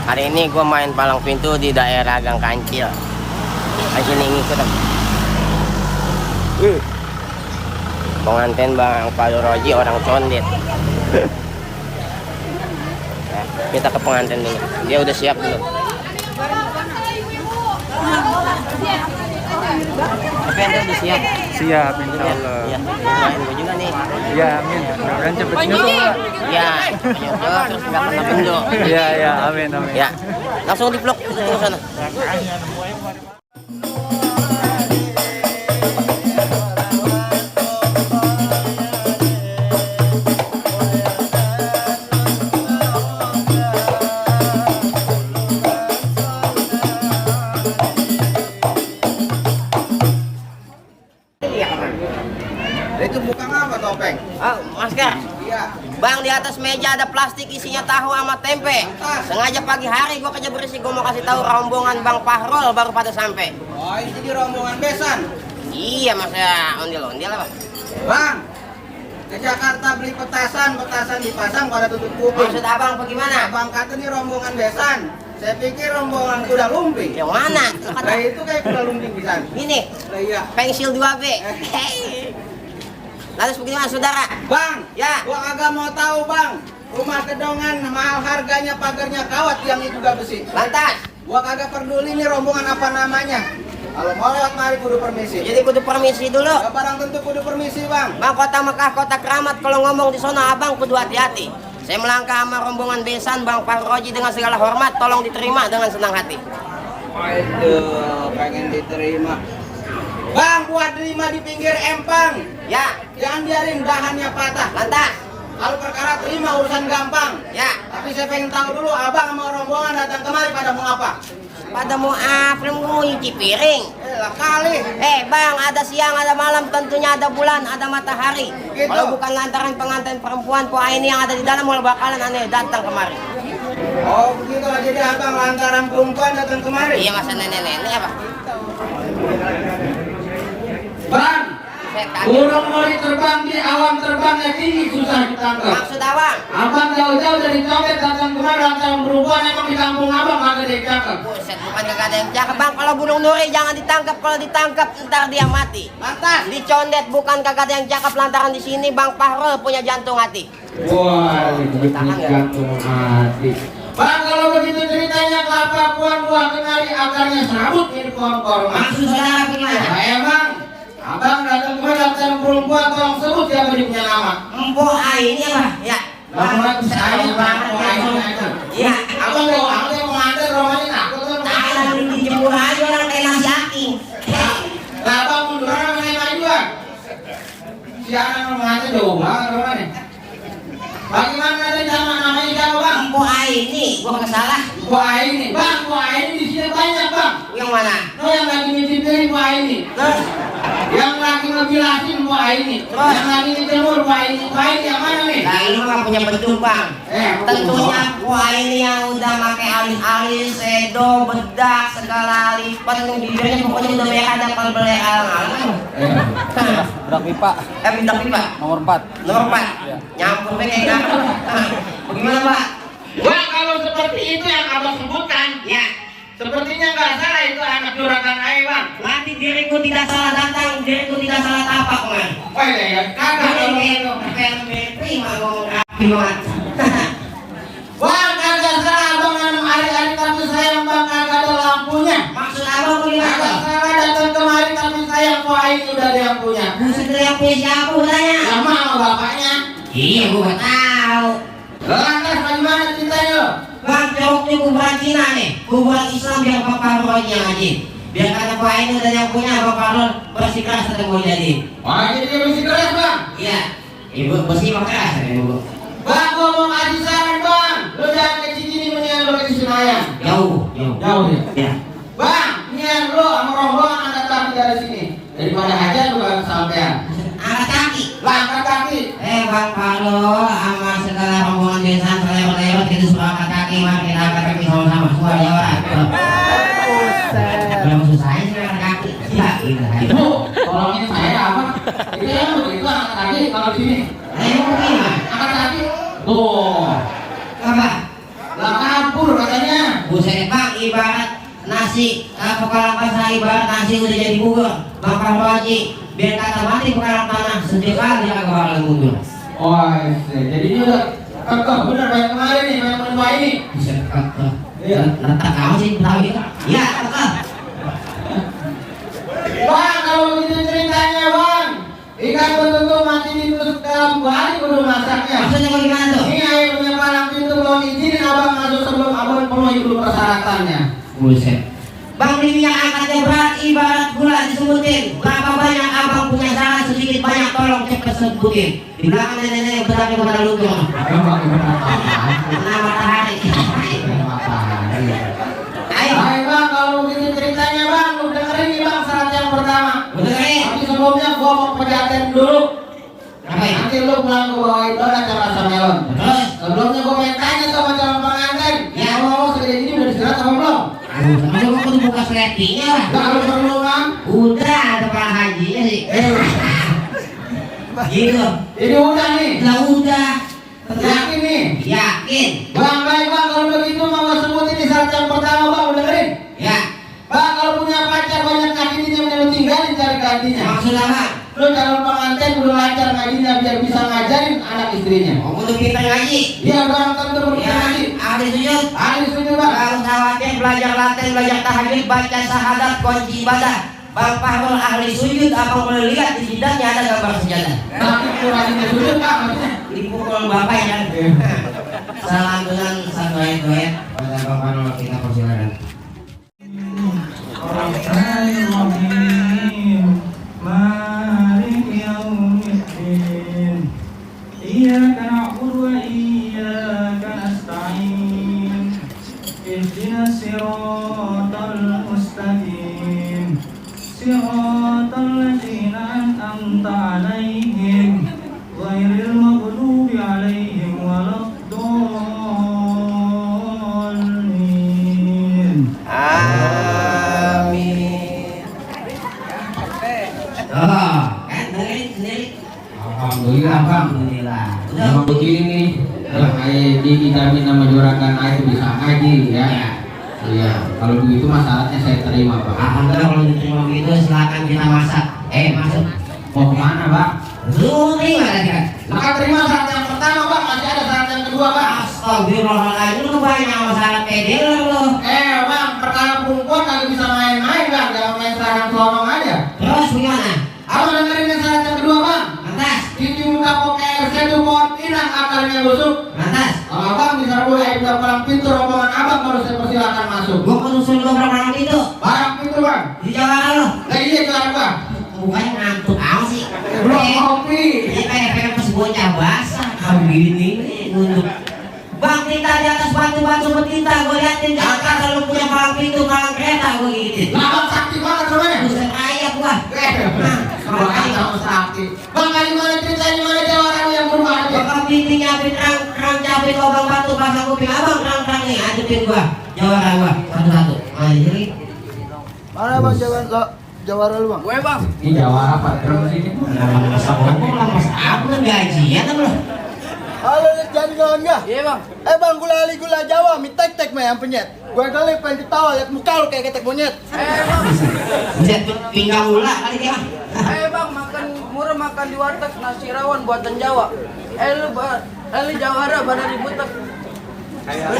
Hari ini gue main palang pintu di daerah Gang Kancil. Di sini ngikut. Pengantin Bang Paloroji orang condet. Ya, kita ke pengantin dulu. Dia udah siap dulu. Tapi anda udah siap? Siap, insya Allah. Ya, main gue juga nih. Ya, amin. Mudah-mudahan cepet nyusul, Pak. Ya, nyusul terus nggak kena bendo. Ya, ya, amin, amin. Ya, langsung di vlog ke sana. Itu bukan apa topeng? Oh, masker. Iya. Bang, di atas meja ada plastik isinya tahu sama tempe. Sengaja pagi hari gua kerja berisik, gua mau kasih tahu rombongan Bang Fahrul baru pada sampai. Oh, itu di rombongan besan. Iya, masa ondel-ondel apa? Bang, ke Jakarta beli petasan dipasang pada tutup kuping. Maksud abang bagaimana? Abang kata ini rombongan besan. Saya pikir rombongan kuda lumping. Yang mana? Nah, itu kayak kuda lumping pisan. Ini, Nah, iya. pensil 2B. Lalu bagaimana saudara? Bang, Ya. gua agak mau tahu, Bang. Rumah kedongan mahal harganya, pagarnya kawat, tiangnya juga besi. Lantas, Gua kagak peduli nih rombongan apa namanya. Kalau mau lewat mari kudu permisi. jadi kudu permisi dulu. Ya, barang tentu kudu permisi, Bang. Bang, kota Mekah, kota keramat, kalau ngomong di sana abang kudu hati-hati. Saya melangkah sama rombongan besan Bang Faroji dengan segala hormat, tolong diterima dengan senang hati. Aduh, pengen diterima. Bang, buat terima di pinggir empang. Ya, Jangan biarin dahannya patah. lantas, Kalau perkara terima urusan gampang. ya. Tapi saya pengen tahu dulu, abang sama rombongan datang kemari pada mau apa? Pada mau apa? Mau nyuci piring. Lah kali. Bang, ada siang, ada malam, tentunya ada bulan, ada matahari. Gitu. Kalau bukan lantaran pengantin perempuan Po ini yang ada di dalam, mau bakalan aneh datang kemari. Oh begitu, jadi abang lantaran perempuan datang kemari. Iya, masa nenek-nenek apa? Bang, Saya kaget. burung mori terbang di alam terbangnya tinggi susah ditangkap. Maksud abang? Abang jauh-jauh dari Comet datang kemari lantaran perempuan, emang di kampung abang kagak ditangkap. Buset, bukan kagak ada yang cakep bang. Kalau Gunung Nuri jangan ditangkap. Kalau ditangkap ntar dia mati. Lantas. Dicondet bukan kagak ada yang cakep lantaran di sini Bang Fahrul punya jantung hati. Wah, Tahan nggak? jantung hati. Bang, kalau begitu ceritanya kelapa puan buah kenari akarnya serabut ini pohon korma. Maksud saudara gimana? Saya bang, abang datang kemari datang perempuan tolong sebut siapa dia punya nama. Empok ini apa? Ya. Bang, saya bang, Iya. abang mau ambil pengantin romanya takut kan? Tangan dijemur aja orang kayak nasi aking. Nah, abang mundur orang yang maju bang. Si anak pengantin jauh banget romanya. Bagaimana ada nama namanya siapa bang? Empok ini, gua kesalah. Buah ini, bang, buah ini di sini banyak bang. Yang mana? No, yang lagi nyicipin buah ini. Terus, Yang lagi ngebilasin buah ini. Terus? Yang lagi dijemur buah ini. Buah ini yang mana nih? nah ini mah punya bentuk bang. Tentunya buah ini yang udah pakai alis-alis, sedo, bedak, segala lipat, bibirnya pokoknya udah banyak ada kalau beli alang-alang. Bedak pipa, Bedak pipa. nomor 4. Nomor 4. Nyampur kayak gak. Bagaimana Pak? Wah, kalau seperti itu yang abang sebutkan, Ya, sepertinya nggak salah itu anak juragan air bang. nanti diriku tidak salah datang, diriku tidak salah tapak man. Wah, ya, kagak kalau itu. Terima ngomong rapi banget. Bang, kagak salah abang anu hari-hari tapi sayang bang kagak ada lampunya. Maksud abang Kagak bagaimana? salah datang kemari tapi sayang buah ini udah ada yang punya. Buset yang punya siapa tanya? Yang mau bapaknya. Iya, gua tahu. Lantas bagaimana ceritanya? Bang, ceruknya kuburan Cina nih, kuburan Islam biar Bapak Rohnya ngaji. Biar kata Pak ini dan yang punya Bapak Roh bersikeras ketemu jadi. Wah, jadi dia mesti keras bang. Iya, ibu besi mah keras ya ibu. Bang, gua mau kasih saran bang. Lu jangan ke Cikini mendingan lu ke Senayan. Jauh. Jauh nih. Ya. Bang, mendingan lu sama rombongan angkat kaki dari sini. Daripada hajar lu gak kesampean. Angkat kaki. Lah, angkat kaki. Bang Fahrul sama segala rombongan besan selewat-lewat kita suka angkat kaki, mari kita angkat kaki sama-sama. Semua lewat. Belum susahnya sih angkat kaki. Iya. Itu, tolongin saya apa? Itu yang begitu angkat kaki kalau di sini. Ayo gimana? Angkat kaki. Tuh. Apa? Lah kabur katanya. Buset bang, ibarat nasi pekalang basah, ibarat nasi udah jadi bubur. Bang Haji, biar kata mati pekalang tanah, sekali agak bakal mundur. Oh, jadi ini udah bener banyak kemarin nih, banyak menua ini. Buset iya. Letak kamu sih tahu ya? Iya, betul. Bang, kalau begitu ceritanya bang, ikan betul mati ditusuk dalam 2 hari kudu masaknya. Maksudnya bagaimana tuh? Ini ayah punya palang pintu belum izinin abang masuk sebelum abang penuhi dulu persyaratannya. Buset. Bang di minyak angkatnya berat ibarat gula disebutin. Berapa banyak abang punya salah sedikit banyak tolong cepat sebutin. Di belakang nenek-nenek berarti kepada luntur. Kena matahari. Ayo. Ayo bang, kalau begitu ceritanya bang, lu dengerin nih bang syarat yang pertama. Dengerin. Tapi sebelumnya gua mau pejaten dulu. Ngapain? Nanti lu pulang gua bawain donat sama rasa melon. Terus? Sebelumnya gua pengen tanya sama calon pengantin. Ya ngomong segede gini udah disirat apa belum? Masa gua kudu buka sletinya lah. Enggak harus perlu bang. Udah ada para hajinya sih. Gitu. Jadi udah nih. Lah udah. Yakin nih? Yakin. Bang, baik bang, kalau begitu mau gua sebutin nih syarat yang pertama bang, udah dengerin? Ya. Bang, kalau punya pacar banyak nyakitin yang lu tinggalin cari gantinya. Maksud apa? Lu calon pengantin udah lancar ngajinya biar bisa ngajarin anak istrinya. Mau kudu pintar ngaji. Iya bang, tentu Ya, berusaha ngaji. ahli sujud. Ahli setuju bang. Kalau khawatir belajar latin, belajar tahajud, baca syahadat, kunci ibadah. Bang Fahrul ahli sujud, abang boleh lihat di bidangnya ada gambar sejadah. Tapi kurangnya sujud bang, maksudnya. Dipukul bapak ya. Salam dengan satu ayat pada Bang Fahrul kita persilakan. مالك يوم الدين إياك نعبد وإياك نستعين اهدنا الصراط المستقيم صراط الذين أنعمت عليهم غير المغضوب عليهم ولا الضالين Amin. Oh, kan dengerin sendiri. Alhamdulillah bang. Alhamdulillah. Memang begini nih. Kayak dijamin sama juragan itu bisa ngaji ya. Iya. Kalau begitu mas syaratnya saya terima bang. Alhamdulillah kalau diterima begitu silakan kita masak. Masuk. Mau kemana bang? Lu terima tadi kan? Maka terima syarat yang pertama bang. Masih ada syarat yang kedua bang. Astagfirullahaladzim, lu banyak masalah pede lu. Bang, perkara perempuan kagak bisa main-main bang. Jangan main sarang selonong aja. Terus gimana? Abang dengerin yang syarat yang kedua bang. Lantas? Cuci muka pakai air seduh pohon pinang akarnya busuk. Lantas? Kalau abang diserbu air di palang pintu rombongan abang baru saya persilakan masuk. Gua penusul lu berapa itu? Barang pintu bang. Di Jawa lu. Lah iya jualan bang. Bukannya ngantuk amat sih. Belum kopi. Ini kayak pas bocah basah. Begini nih nunduk. Bang, tinta di atas batu-batu bertinta. Gue liatin di atas kalau punya palang pintu, palang kereta gue gitu. Abang sakti banget semuanya. Buset ayah gua. Bang sama sakti. Bang kali mana ceritanya mana jawara yang berubah aja. Bakal pinting nyapit rang capit lubang batu pasang kuping abang rang nih adepin gua. Jawara gua satu-satu. Jadi Mana bang jawara lu bang? gue bang Ini jawara apa? Terus ini. masa ngomong lah mas aku kan gajian apa lo? Halo lihat jadi kawan gak? iya bang Bang gula Jawa, mie tek mah yang penyet. Gue kali pengen ketawa lihat muka lu kayak ketek monyet. bang Buset pinggang ulah kali dia. bang makan murah makan di warteg nasi rawon buatan Jawa lu Jawara badan dibutek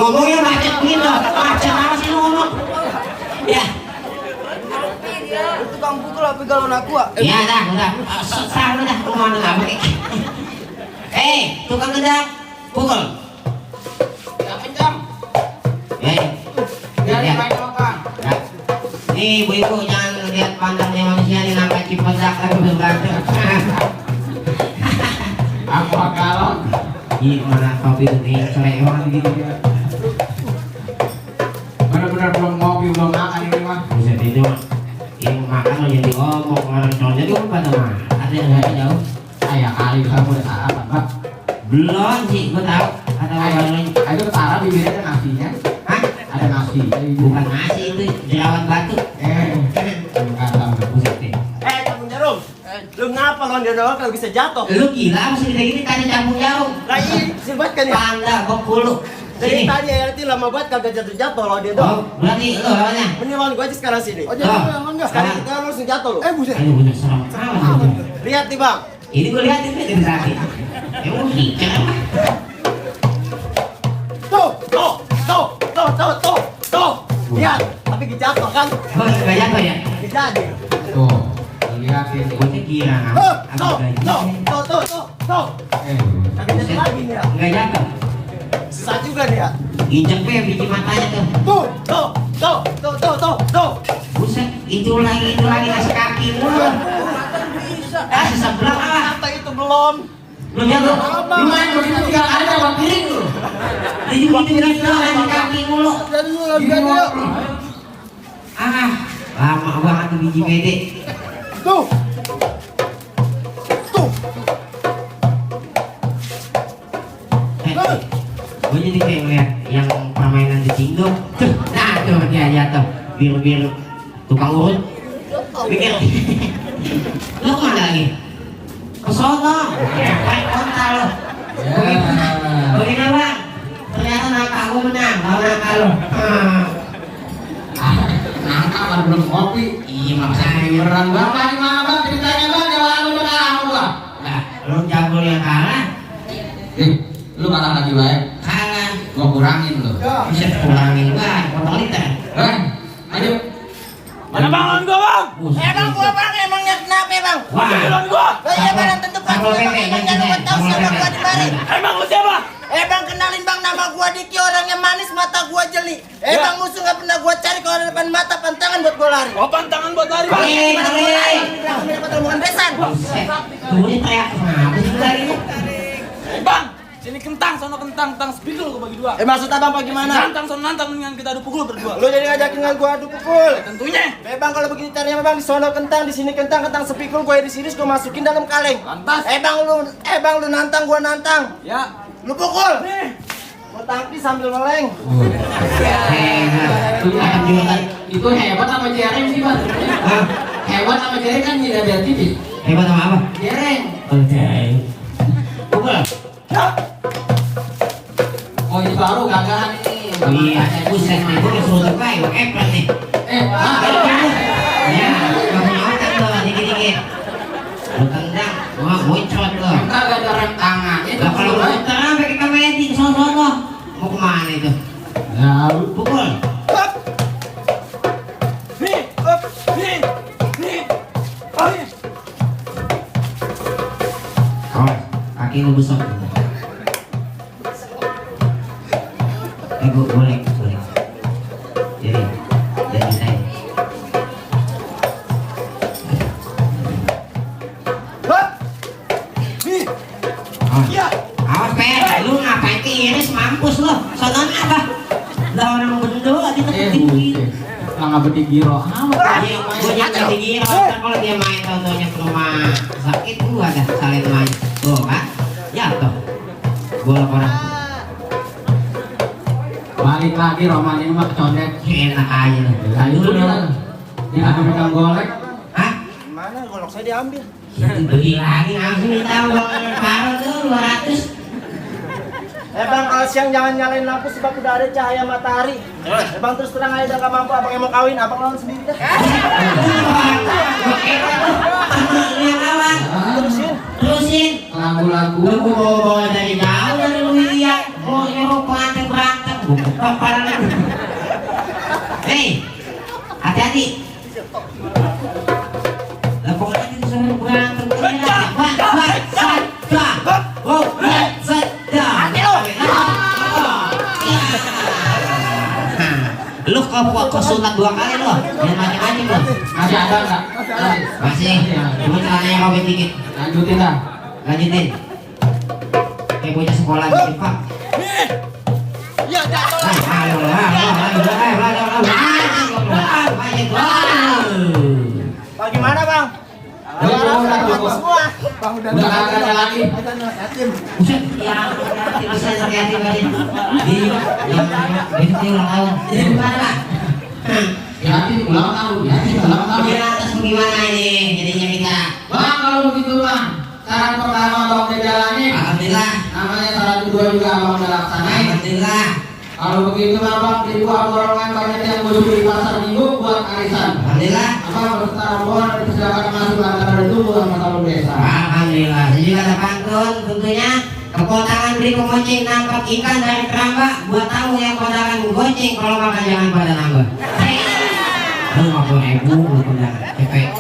Ngomongnya macet begitu, macet apa sih lu ngomong? Ya, lu tukang pukul tapi galon aku ya udah, susah udah, lu mau nggak pakai. Tukang nendang, pukul. Yang kencang. Jadi Ya. main bang. Ya. Nih ibu-ibu jangan lihat pandangnya manusia nih namanya cipodak lagi belum ganteng. Aku galon. Gimana kau bilang nih selewang gitu? Benar-benar belum ngopi belum makan ini mah. Bisa itu ini makan lo jadi ngomong orang cowok jadi apa tuh mah? Ada yang nggak jauh? Ayah kali kamu udah sarapan bang. Belum sih, gua tahu. Ada orang lain. Ayo taruh di bibirnya ada nasinya. Hah? Ada nasi. Bukan nasi itu jerawat batu. Bukan tahu. Buset deh. Campur jarum. Lu ngapa lawan dia doang kalau bisa jatuh? Lu gila masih gini-gini tanya campur jarum. Lah iya, sibat kan ya? Panda, Bengkulu. Dari Sini. tadi LT lama banget kagak jatuh-jatuh loh dia Oh, dong. berarti lo lawannya. Mending lawan gua aja sekarang sini. Oh. Sekarang kita langsung jatuh lo. Buset. Aduh, bener serem amat. Lihat nih bang. Ini gue liatin nih dari tadi. Emang hijau apa? Tuh. Lihat, tapi jatuh kan? Oh, nggak jatuh ya? Jadi. Tuh, lihatin. Gue kira Tuh. Kagak jatuh lagi nih ya. nggak jatuh. Susah juga nih ya. Injek pe biji matanya tuh. Tuh. Buset, itu lagi ngasih kaki mulu. Kasih sebelah ah. Kata itu belum. Belum jatuh. Lumayan begitu 3 kali dapat piring lu. Jadi gitu ngasih kaki mulu. Jadi lu lagi yuk. Ah, lama banget tuh biji pede. Tuh. Gue jadi kayak ngeliat yang permainan di Cindo. Nah tuh dia jatuh. Biru-biru tukang urut. Pikir. Lo kemana lagi? Ke sono. Pakai kontal lo. Bagaimana bang? Ternyata nangka gue menang. Lawan nangka lo. Nangka baru belum kopi. Iya makanya. Beneran bang, dari mana bang? Ceritanya bang, jangan lu menang gua. Nah, lo jago yang kalah. Lu kalah lagi baik. Kalah. Gua kurangin lu. Bisa kurangin bang. Potong liter. Ayo. Mana bang lawan gua bang? Emang gua bang, emangnya kenapa bang? Wah. Lawan gua. Lah iya bang, tentu pasti bang, emangnya lu tahu siapa gua di mari. Emang lu siapa? Bang kenalin bang, nama gua Diki, orangnya manis, mata gua jeli. Bang musuh nggak pernah gua cari, kalau ada depan mata pantangan buat gua lari. Oh pantangan buat lari bang. Gimana gua lari? Dapat rombongan besan. Buset. Tuh ini teriak kenapa sih lari ini? Bang, sini kentang, sono kentang spidol gua bagi 2. Maksud abang bagaimana? Nantang, sono nantang dengan kita adu pukul berdua. Lu jadi ngajakin gua adu pukul? Tentunya. Bang kalau begini caranya bang, di sono kentang, di sini kentang sepikul, gua di sini gua masukin dalam kaleng. Lantas. Bang lu nantang, gua nantang. Ya. Lu pukul. Nih. Gua tangki sambil ngeleng. Hebat. Itu hebat sama jereng sih bang. Hah? Hebat sama jereng kan tidak ada titik. Hebat sama apa? Jereng. Oke. Pukul. Oh ini baru gagahan ini. Iya, buset nih, gue disuruh kayu, epret nih. Ya, gak punya otak tuh, dikit-dikit. Lu tendang, wah bocot tuh. Enggak ada rem tangan. Lah kalau muter sampai ke kamedi, sono-sono. Mau kemana itu? Ya, Pukul. Nih. Awas, kaki lu besar. Boleh. Jadi saya. Awas Per, lu ngapain ke iris mampus lu? Sononya apa? Lah orang bendo di teketin gitu. nggak beti giro. Iya, gue jangan digiro. Ntar kalau dia main contohnya ke rumah sakit, gua ada salin main. Tuh kan? Jatuh. Gua laporan. Balik lagi Roman ini mah kecondet. Enak aja lu. Ayo dulu. Dia ada pegang golek. Hah? Mana golok saya diambil? Itu beli lagi langsung minta uang karo tuh 200. Bang, kalau siang jangan nyalain lampu sebab udah ada cahaya matahari. Bang terus terang aja udah gak mampu, abang yang mau kawin, abang lawan sendiri dah. Yang awal. Terusin. Lagu-lagu. Lu bawa dari jauh dari lu lihat. Oh, nyuruh pengantin berantem. Bukan parah. Hei, hati-hati. Lah pengantin disuruh berantem. Lu kok sunat 2 kali lu? Jangan macam-macam lu. Masih ada nggak? Masih. Cuma celananya robek dikit. Lanjutin dah. Lanjutin. Kayak bocah sekolah gitu, Pak. Iya, jatuh lah. Bagaimana bang? Semua. Bang Udah kagak ada lagi. Buset, ya, hati-hati bisa hati-hati tadi. Iya, besok dia ulang tahun. Jadi gimana, Pak? Hati ulang tahun. Hati ulang tahun. Biar atas gimana ini jadinya kita? Bang kalau begitu bang, saran pertama bang udah jalanin. Alhamdulillah. Namanya saran kedua juga bang udah laksanain. Alhamdulillah. Kalau begitu Abang di dua golongan banyak yang masuk di pasar minggu buat arisan. Alhamdulillah. Abang berserta rombongan dipersilakan masuk antara itu buat masalah desa. Alhamdulillah. Saya juga ada pantun tentunya. Kepotangan beri kemoncing nangkap ikan dari keramba. Buat tamu yang kondangan menggoceng, kalau makan jangan pada nambah. 50.000 kondangan. Cepet.